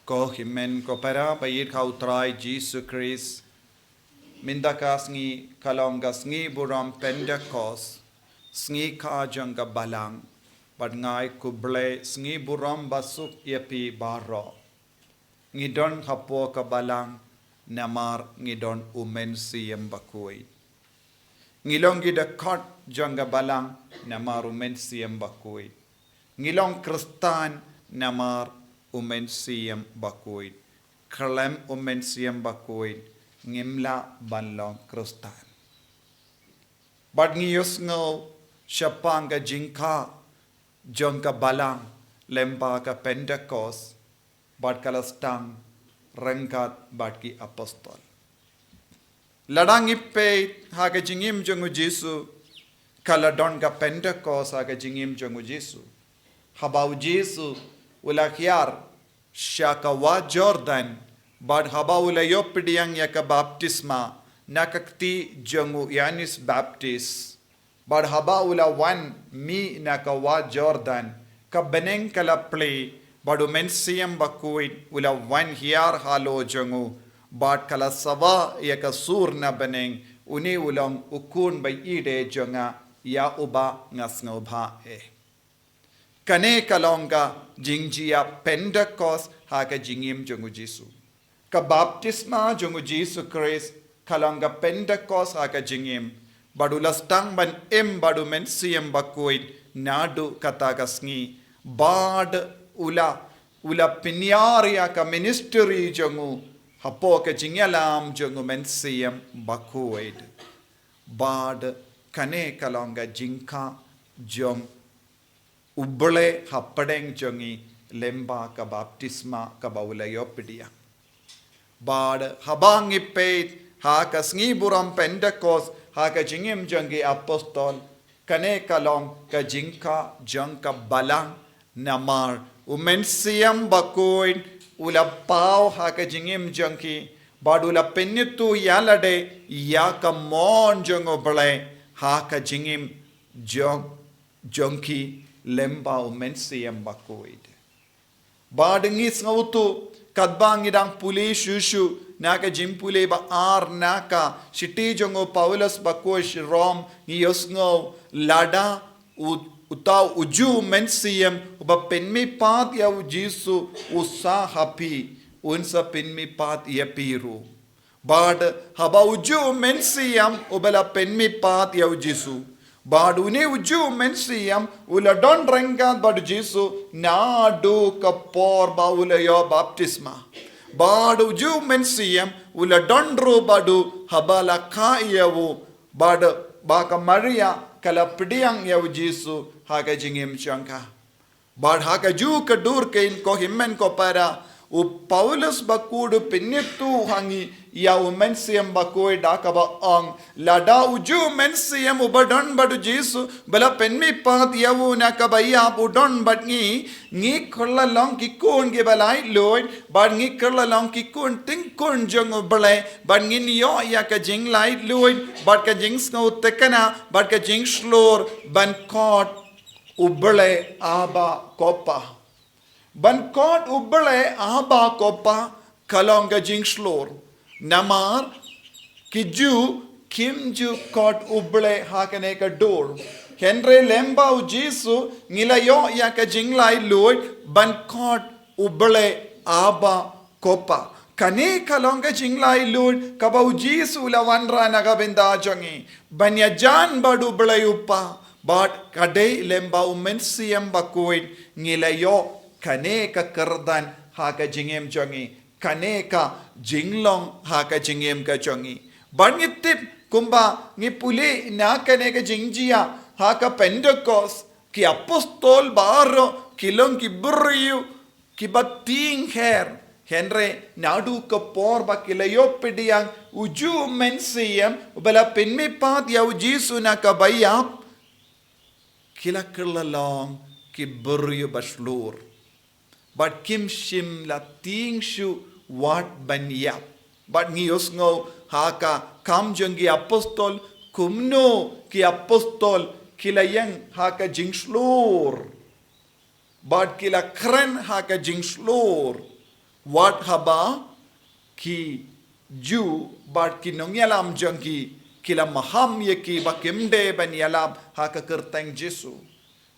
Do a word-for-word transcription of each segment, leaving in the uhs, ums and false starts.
Ko hynmen ko para ba ïeit ha u Trai Jisu Khrist, mynta ka sngi ka long ka sngi burom Pentekost, sngi kha jong ka balang, bad nga ai khublei sngi burom basuk ïa phi baroh. Ngi don hapoh ka balang, namar ngi don u Mynsiem Bakhuid. Ngi long ki dkhot jong ka balang, namar u Mynsiem Bakhuid. Ngi long Khristan, namar u Mynsiem Bakhuid. Khlem u Mynsiem Bakhuid, ngim lah ban long Khristan. Bad ngi ïohsngew shaphang ka jingkha jong ka balang lyngba ka Pentekost, bad ka la sdang ryngkat bad ki apostol. Lada ngi peit ha ka jingim jong u Jisu, ka la don ka Pentekost ha ka jingim jong u Jisu. Haba u Jisu u la hiar sha ka wah Jordan, bad haba u la ïoh pdiang ïa ka baptisma na ka kti jong u Ïoannis Baptist, bad haba u la wan mih na ka wah Jordan, ka bneng ka la plie, bad u Mynsiem Bakhuid u la wan hiar halor jong u, bad ka la sawa ïa ka sur na bneng, une u long u Khun ba ïeit jong nga, ïa uba nga sngewbha eh. Kane ka long ka jingjia Pentekost ha ka jingim jong u Jisu. Ka baptisma jong u Jisu Khrist ka long ka Pentekost ha ka jingim. Bad u la sdang ban im bad u Mynsiem Bakhuid naduh kata ka sngi. Bad u la, u la pynïar ïa ka ministry jong u hapoh ka jingïalam jong u Mynsiem Bakhuid. Bad kane ka long ka jingkha jong u Blei hapdeng jong ngi lyngba ka baptisma kaba u la ïoh pdiang. Bad haba ngi peit ha ka sngi burom Pentekost ha ka jingim jong ki apostol, kane ka long ka jingkha jong ka balang, namar u Mynsiem Bakhuid u la paw ha ka jingim jong ki, bad u la pynithuh ïa lade ïa ka mon jong u Blei ha ka jingim jong jong ki lyngba u Mynsiem Bakhuid. Bad ngi sngewthuh katba ngi dang pule shuh shuh na ka jingpule ba ar na ka shithi jong u Paulus bakhuid sha ki Rom, ngi ïohsngew lada u, uta u Ju Mynsiem uba pynmihpat ïa u Jisu u sah ha phi, un sa pynmihpat ïa phi ruh. Bad haba u Ju Mynsiem uba la pynmihpat ïa u Jisu. Bad une u Ju Mynsiem u la don ryngkat bad u Jisu naduh ka por ba u la ïoh baptisma. Bad u Ju Mynsiem u la don ruh bad u haba la kha ïa u, bad ba ka Maria ka la pdiang ïa u Jisu ha ka jingim jong ka. Bad ha kajuh ka dur kein ko hynmen ko para, u Paulus bakhuid u pynithuh ha ngi ïa u Mynsiem Bakhuid da kaba ong, lada u Ju Mynsiem uba don bad u Jisu ba la pynmihpat ïa u na kaba ïap u don bad ngi, ngi kylla long ki khun kiba laitluid, bad ngi kylla long ki khun tyngkhun jong u Blei, bad ngin ïoh ïa ka jinglaitluid, bad ka jingsngewtynnad, bad ka jingshlur ban khot u Blei Abba ko Pa. Ban khot u Blei Abba ko Pa ka long ka jingshlur. Namar ki Ju kim ju khot u Blei ha kane ka dur. Hynrei lyngba u Jisu ngi la ïoh ïa ka jinglaitluid ban khot u Blei Abba ko Pa. Kane ka long ka jinglaitluid kaba u Jisu u la wanrah na ka bynta jong ngi. Ban ïajan bad u Blei u Pa. Bad ka dei lyngba u Mynsiem Bakhuid ngi la ïoh kane ka kyrdan ha ka jingim jong ngi. Kane ka jinglong ha ka jingim ka jong ngi. Bad ngi tip kumba ngi pule na kane ka jingjia ha ka Pentekost, ki apostol baroh ki long ki briew kiba tieng her. Hynrei naduh ka por ba ki la ïoh pdiang u Ju Mynsiem uba la pynmihpat ïa u Jisu na kaba ïap, ki la kylla long ki briew ba shlur. Bad kim shym la tieng shuh wat ban ïap. Bad ngi ïohsngew ha ka Kam jong ki Apostol kumno ki apostol ki la ïeng ha ka jingshlur. Bad ki la kren ha ka jingshlur. Wat haba ki Jiw bad ki nongïalam jong ki, ki la maham ïa ki ba kim dei ban ïalap ha ka kyrteng Jisu.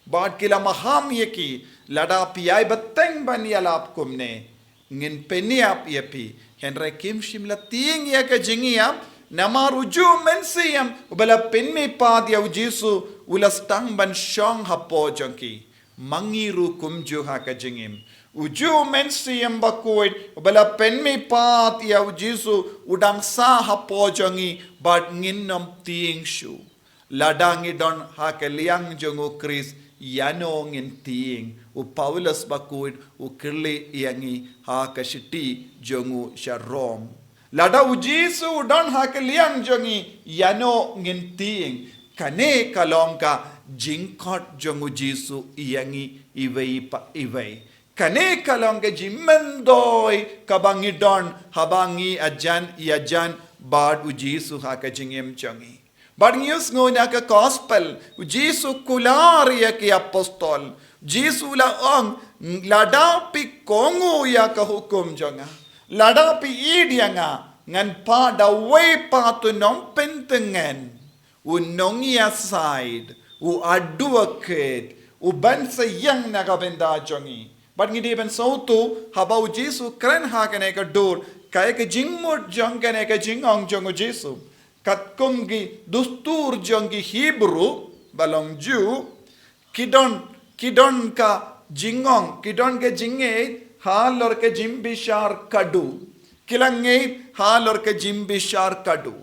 Bad ki la maham ïa ki, lada phi ïai bteng ban ïalap kumne, ngin pynïap ïa phi. Hynrei kim shym la tieng ïa ka jingïap, namar u Jiw Mynsiem, uba la pynmihpat ïa u Jisu, u la sdang ban shong hapoh jong ki. Ma ngi ruh kumjuh ha ka jingim. U Jiw Mynsiem Bakhuid, uba la pynmihpat ïa u Jisu, u dang sah hapoh jong ngi, bad ngin nym tieng shuh. Lada ngi don ha ka liang jong u Khrist, ïano ngin tieng. U Paulus Bakhuid, u kylli ïa ngi ha ka shithi jong u sha Rom. Lada u Jisu u don ha ka liang jong ngi, ïano ngin tieng. Kane ka long ka jingkhot jong u Jisu ïa ngi iwei pa iwei. Kane ka long ka jingmyntoi kaba ngi don haba ngi ïajan ïajan bad u Jisu ha ka jingim jong ngi. Bad ngi ïohsngew na ka gospel, u Jisu u kular ïa ki apostol. Jisu u la ong, lada phi kohnguh ïa ka hukum jong nga, lada phi ïeit ïa nga, ngan phah da uwei pat u nongpyntngen, u nongïasaid, u advocate, u ban sa ïeng na ka bynta jong ngi. Bad ngi dei ban sngewthuh, haba u Jisu u kren ha kane ka dur, kaei ka jingmut jong kane ka jingong jong u Jisu. Katkum ki dustur jong ki Hebru, ba long Jiw, ki don, ki don ka jingong, ki don ka jingngeit halor ka jingbishar khadduh. Ki la ngeit halor ka jingbishar khadduh.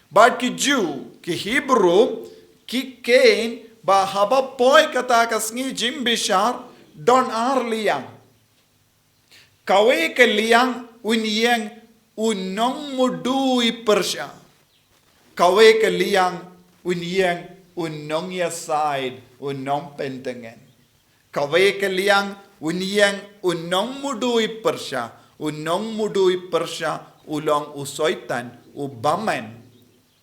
Bad ki Jiw, ki Hebru, ki kheiñ ba haba poi kata ka sngi jingbishar, don ar liang. Kawei ka liang un ïeng u nongmudui pyrshah. Kawei ka liang un ïeng u nongïasaid, u nongpyntngen. Kawei ka liang un ïeng u nongmudui pyrshah, u nongmudui pyrshah u long u Soitan, u bymman.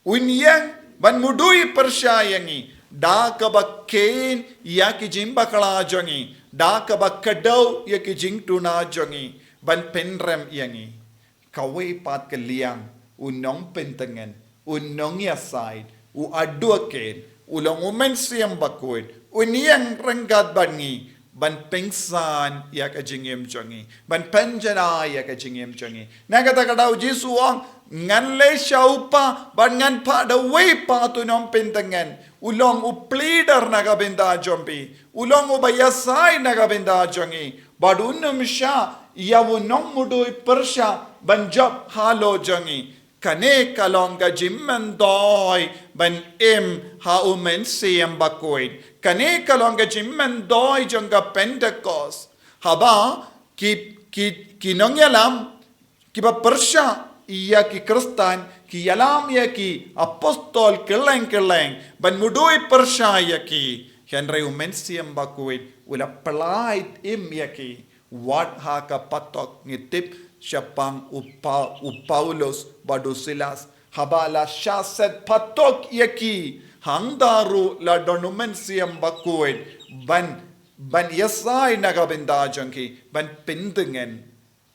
Un ïeng ban mudui pyrshah ïa ngi, da kaba kheiñ ïa ki jingbakla jong ngi, da kaba kdew ïa ki jingduna jong ngi, ban pynrem ïa ngi. Kawei pat ka liang, u nongpyntngen, u nongïasaid, u advocate, u long u Mynsiem Bakhuid, un ïeng ryngkat bad ngi, ban pynksan ïa ka jingim jong ngi, ban pynjanai ïa ka jingim jong ngi. Na kata ka daw u Jisu u ong, ngan leit sha u Kpa, bad ngan phah da uwei pat u nongpyntngen, u long u pleader na ka bynta jong phi, u long uba ïasaid na ka bynta jong ngi, bad un nym shah ïa u nongmudui pyrshah ban jop halor jong ngi. Kane ka long ka jingmyntoi ban im ha u Mynsiem Bakhuid. Kane ka long ka jingmyntoi jong ka Pentecost. Haba ki, ki, ki nongïalam, kiba pyrshah ïa ki Khristan, ki ïalam ïa ki apostol kylleng kylleng ban mudui pyrshah ïa ki. Hynrei u Mynsiem Bakhuid u la pyllait im ïa ki. Wat ha ka patok ngi tip shaphang u Pa-, u Paulus bad u Silas. Haba la shah set patok ïa ki, hangta ruh la don u Mynsiem Bakhuid ban, ban ïasaid na ka bynta jong ki, ban pyntngen.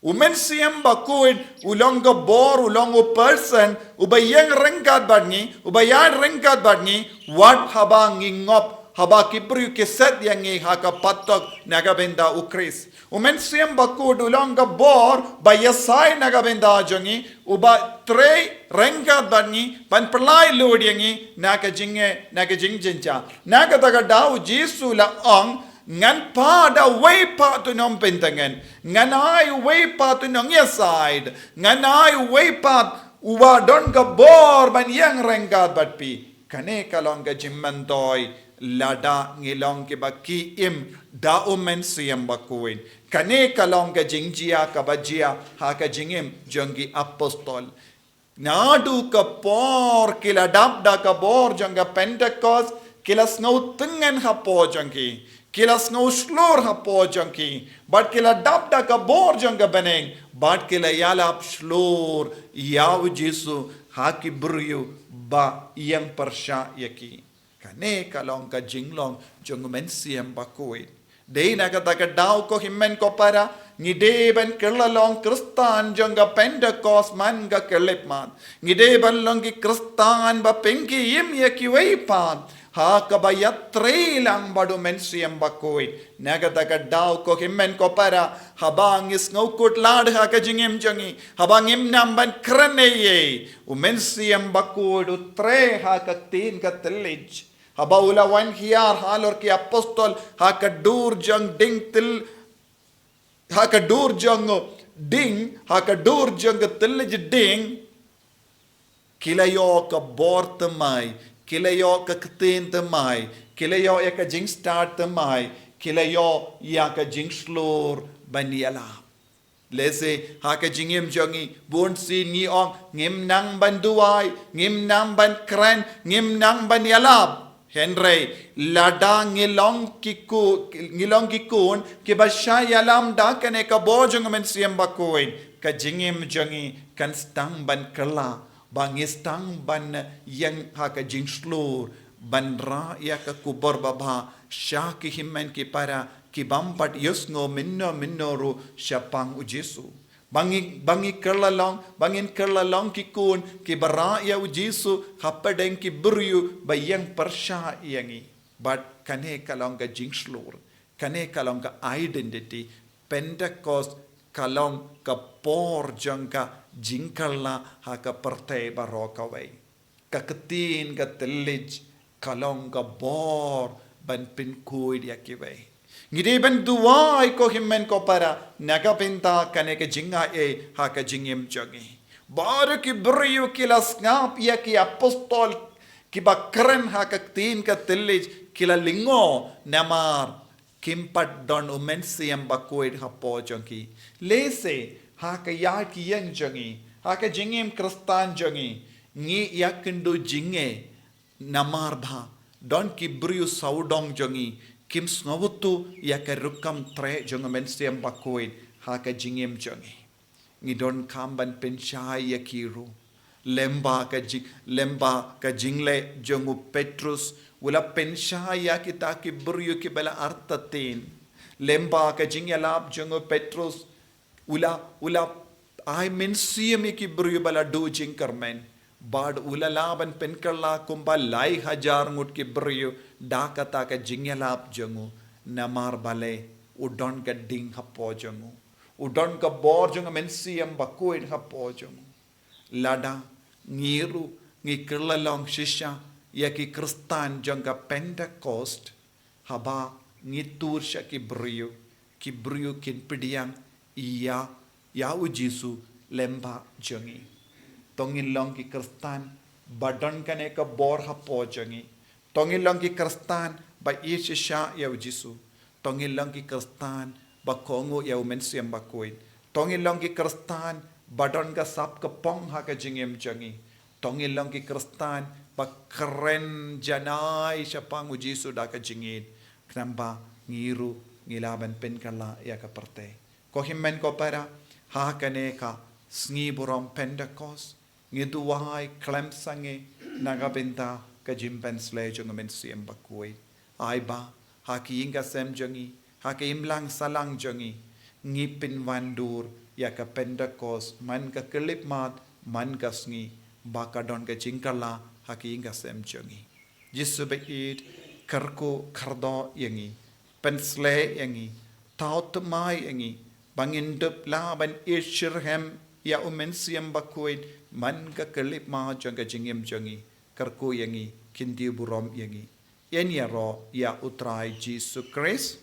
U Mynsiem Bakhuid u long ka bor, u long u person, uba ïeng ryngkat bad ngi, uba ïaid ryngkat bad ngi, wat haba ngi ngop, haba ki briew ki set ïa ngi ha ka patok na ka bynta u Khrist. U Mynsiem Bakhuid u long ka bor ba ïasaid na ka bynta jong ngi, uba trei ryngkat bad ngi, ban pynlait lut ïa ngi na ka jingngeit, na ka jingjynjar. Na kata ka daw u Jisu u la ong, ngan phah da uwei pat u nongpyntngen, ngan ai uwei pat u nongïasaid, ngan ai uwei pat uba don ka bor ban ïeng ryngkat bad phi. Kane ka long ka jingmyntoi lada ngi long kiba ki im da u Mynsiem Bakhuid. Kane ka long ka jingjia kaba jia ha ka jingim jong ki apostol. Naduh ka por ki la dap da ka bor jong ka Pentecost, ki la sngewtngen hapoh jong ki, ki la sngewshlur hapoh jong ki, bad ki la dap da ka bor jong ka bneng, bad ki la ïalap shlur ïa u Jisu ha ki briew ba ïeng pyrshah ïa ki. Kane ka long ka jinglong jong u Mynsiem Bakhuid. Dei na kata ka daw ko hynmen ko para, ngi dei ban kylla long Khristan jong ka Pentecost man ka khyllipmat. Ngi dei ban long ki Khristan ba pynkhie im ïa kiwei pat ha kaba ïatrei lang bad u Mynsiem Bakhuid. Na kata ka daw ko hynmen ko para, haba ngi sngewkhuslai ha ka jingim jong ngi, haba ngim nang ban kren ei ei, u Mynsiem Bakhuid u trei ha ka ktien ka thylliej. Haba u la wan hiar halor ki apostol ha ka dur jong ding tyl, ha ka dur jong ding, ha ka dur jong ka thylliej ding, ki la ïoh ka bor thymmai, ki la ïoh ka ktien thymmai, ki la ïoh ïa ka jingstad thymmai, ki la ïoh ïa ka jingshlur ban ïalap. Lehse ha ka jingim jong ngi, bun sien ngi ong, ngim nang ban duwai, ngim nang ban kren, ngim nang ban ïalap. Hynrei lada ngi long ki ku, ngi long ki khun kiba shah ïalam da kane ka bor jong u Mynsiem Bakhuid, ka jingim jong ngi kan sdang ban kylla, ba ngi sdang ban ïeng ha ka jingshlur ban rah ïa ka khubor babha sha ki hynmen ki para ki bym pat ïohsngew mynno mynno ruh shaphang u Jisu. Ba ngi, ba ngi kylla long, ba ngin kylla long ki khun kiba rah ïa u Jisu hapdeng ki briew ba ïeng pyrshah ïa ngi. Bad kane ka long ka jingshlur, kane ka long ka identity. Pentecost ka long ka por jong ka jingkylla ha ka pyrthei baroh kawei. Ka ktien ka thylliej ka long ka bor ban pynkhuid ïa kiwei. Ngi dei ban duwai ko hynmen ko para na ka bynta kane ka jingai ei ha ka jingim jong ngi. Baroh ki briew ki la sngap ïa ki apostol kiba kren ha ka ktien ka thylliej, ki la lyngngoh namar kim pat don u Mynsiem Bakhuid hapoh jong ki. Lehse ha ka ïaid ka ïeng jong ngi, ha ka jingim Khristan jong ngi, ngi ïakynduh jingeh namar ba don ki briew sawdong jong ngi kim sngewthuh ïa ka rukom trei jong u Mynsiem Bakhuid ha ka jingim jong ngi. Ngi donkam ban pynshai ïa ki ruh. Lyngba ka jing, lyngba ka jingleh jong u Petrus, u la pynshai ïa kita ki briew kiba la artatien. Lyngba ka jingïalap jong u Petrus, u la, u la ai mynsiem ïa ki briew ba la duh jingkyrmen. Bad u la lah ban pynkylla kumba lai hajar ngut ki briew da kata ka jingïalap jong u. Namar balei? U don ka ding hapoh jong u. U don ka bor jong u Mynsiem Bakhuid hapoh jong u. Lada ngi ruh ngi kylla long shisha ïa ki Khristan jong ka Pentecost, haba ngi tur sha ki briew, ki briew kin pdiang ïa, ïa u Jisu lyngba jong ngi. To ngin long ki Khristan ba don kane ka bor hapoh jong ngi. To ngin long ki Khristan ba ïeit shisha ïa u Jisu. To ngin long ki Khristan ba kohnguh ïa u Mynsiem Bakhuid. To ngin long ki Khristan ba don ka sap ka pong ha ka jingim jong ngi. To ngin long ki Khristan ba kren janai shaphang u Jisu da ka jingïeit. Khnang ba ngi ruh ngi lah ban pynkylla ïa ka pyrthei. Ko hynmen ko para, ha kane ka sngi burom Pentecost, ngi duwai khlem sangeh na ka bynta ka jingpynsleh jong u Mynsiem Bakhuid. Ai ba ha ki ïing ki sem jong ngi, ha ki imlang sahlang jong ngi, ngi pynwandur ïa ka Pentecost man ka khyllipmat, man ka sngi, ba ka don ka jingkylla ha ki ïing ki sem jong ngi. Jisu baieit, kyrkhu kyrdoh ïa ngi, pynsleh ïa ngi, thaw thymmai ïa ngi ba ngin dup lah ban ïeit shitrhem ïa u Mynsiem Bakhuid man ka khyllipmat jong ka jingim jong ngi. Kyrkhu ïa ngi, kyntiew burom ïa ngi. Ïaroh ïa u Trai Jisu Khrist.